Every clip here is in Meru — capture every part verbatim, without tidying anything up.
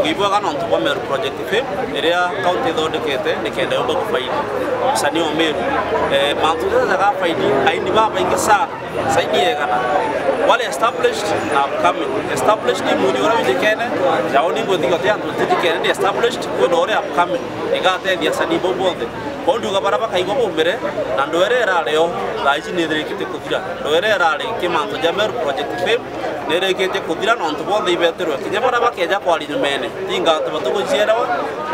Ibwega nontu bwa Meru Project Fame, iria county ithondekete nikenda yumba kufaidi msanii wa Meru. Eh, mantu jaja jaga faidi aini babaingi sana, zaidi ya igana. Wale established na upcoming. Established ni muni uria wijikene, jao ni ngwithikio ti antu tijikene, ni established, kwina uria upcoming. Igatethia asanii bau bonthe. Kwou ndiuga baria bakaigua baumire, na ndwere irari o thaa ici nithirikite kuthira. Ndwere irari ki mantu ja Meru Project Fame, nirikitie kuthira nontu bonthe ibetirwe. Kinya baria bakeja kwaria nyumene, tinga antu batugucierewa,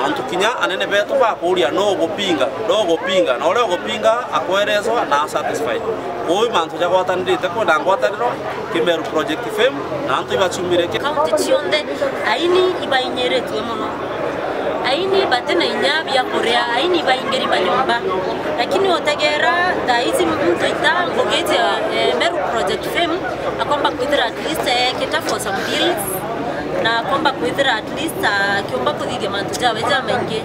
nontu kinya anene betu bakuria, no ugupinga, no ugupinga, na uria ugupinga akwereswa na asatisfied. Kwou mantu jagwatanirite, kwina ngwataniro ki Meru Project Fame, na antu ibacumire ki. Kaunti cionthe, aini ibainyiritue mono. Aini bati na inya bia kuria, aini baingiri manyomba. Lakini utegera thaa ici muntu ita ngugi cia, eh, Meru Project Fame, akomba kwithira at least ekita for some bills, na akomba kwithira at least akiumba kuthithia mantu jawe jamaingi.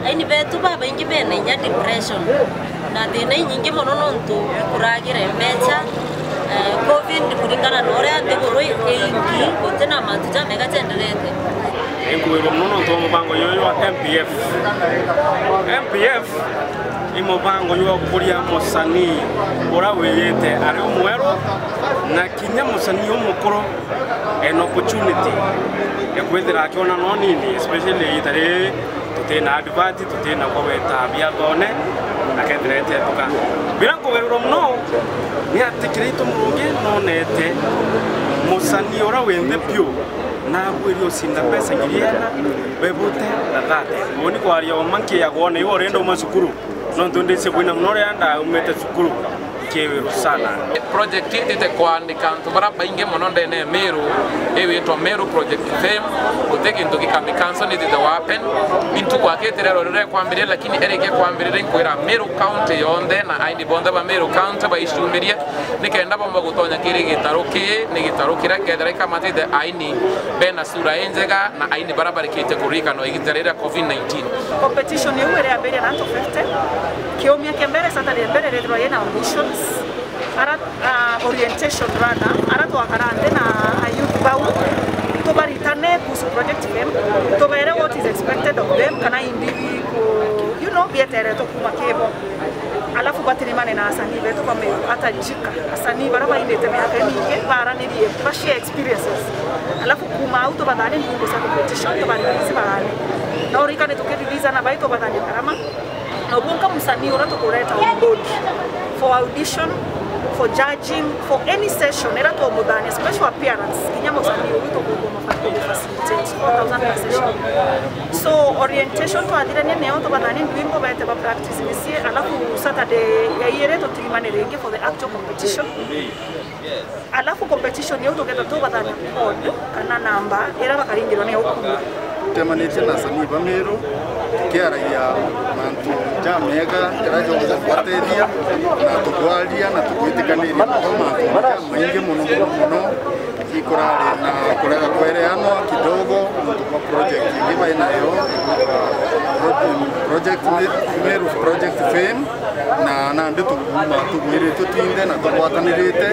Aini betu babaingi bena inya depression na thina inyingi mono nontu ikuragira mbeca. Eh, covid kuringana na uria nthiguru i-, iingi, guti na mantu jamega jenderete. Inkuirwa mono nontu bwa mubango juju jwa M P F. M P F i mubango jwa gukuria musanii uria wiyite ari umweru, na kinya musanii umukuru ena opportunity ya kwithira akiona no nini, especially iita riri tutina advert, tutina kugweta biathone, akethira etetuka. Biria nkugairwa mono ni ati Kiraitu Murungi nonete musanii uria wi nthi biu, na agwirie ucinda mbeca ngiri iana, bebute na thate. Uuni kwaria uma nkiagwa, na iwe urenda uma cukuru, nontu ndici bwina mono riria ndaumite cukuru. Kiwiru sana. Project itite kwandika antu bara baingi mono ndene ya Meru, iwitwa Meru Project Fame. Guti gintu gikami cancel, itite wa happen. Ni ntuku akitire rero riria kwambiriria, lakini erikia kwambiriria, nkwira Meru County yonthe na aini bonthe ba Meru County baiciumirie, nikenda bomba gutonya kiri gitaru kii, ni gitaru kiria kethira ikamatite aini bena sura injega na aini bara barikitie kuririkana igita riria covid nineteen. Competition iu iriambiria na antu fifty, kiumia kia mbere, Saturday ya mbere, irethirwa yina auditions, ara, ah, orientation rather, ara twakara nthi na a youth bau, tubaritane kuhusu Project Fame, tubere what is expected of them, kana imbi biku, you know, bieteretwe kuma kibo. Alafu batirimane na asanii betu ba Meru, atajika, asanii bara bainite miaka imingi, baranirie, ba share experiences. Alafu kuma au tubathane nyimbo cia competition, tubarelease barane. Na urikane tukirelease na bai tubathane karama. Na ubunka musanii uria tukureta on board for audition, for judging, for any session ira tumuthania, special appearance, kinya musanii uyu tukuthoma facilitate four thousand per session. So, orientation twathirania nio, tubathani ndwimbo bete ba practice micii, alafu Saturday ya iiri tutirimane ringi for the actual competition. Alafu competition iu tugeta tubathania code kana namba ira bakaringirwa nio kuma. Tutemanitie na asanii ba Meru, tukiaragia mantu jamega, kira jonthe kubatethia, na tukwaria na tukwitikaniria mantu jamaingi mono, mono, mono. Ikurari na kurega kwereanwa kidogo nontu bwa project ingi bai nayo, pro-, project Mi-, Meru Project Fame, na nandi tuguma tugwiritwe twinthe na tugwatanirite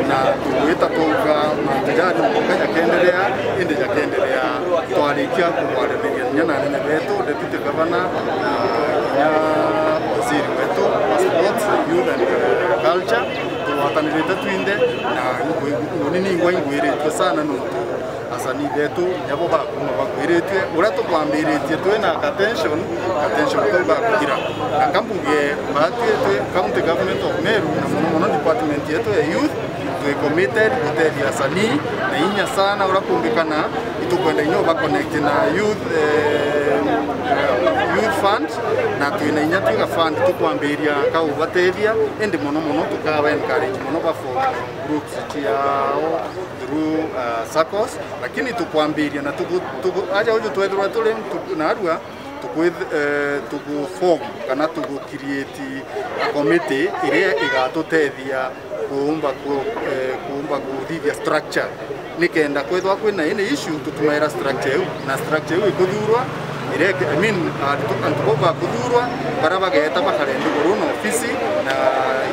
na tugwita twauga mantu jari mboka jakenderea, indi jakenderea twarikia kugwaraniria kinya na anene betu, deputy governor, na kinya waziri wetu wa sports, youth and, eh, culture. Tugwatanirite twinthe, na ngwi-, nguni ningwa ingwiritwe sana nontu asanii betu, kinya bo bakuma bagwiritie. Uria tukwambiritie twina ka tension, ka tension kau gakuthira. Na kambuge, batwi twi County Government of Meru, na mono mono department yetu ya youth, twi committed gutethia asanii na inya sana uria kumbikana. Itukwenda inya uba connect na youth, eh, youth fund, na twina inya twiga fund tukwambiria ka ubatethia, indi mono mono tukawa encourage mono ba form groups ciao through, uh, circles, lakini tukwambiria na tugu-, tugu-, aja uju twethirwa turi ntu-, narua, tukwith-, eh, tugu form kana tugu create a committee iria igatutethia kuumba ku-, eh, kuumba kuthithia structure, nikenda kwethwa kwina any issue tutumaira structure iu, na structure iu ikuthurwa Iria, I mean, antu, antu bau bakuthurwa, baria bageeta bakare nthiguru na ofisi, na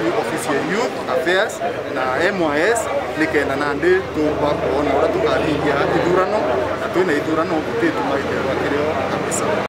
i-, ofisi ya youth affairs na M Y S, nikenda nandi tumba kwona uria tukathithia ithurano, na twina ithurano gutituma iterwa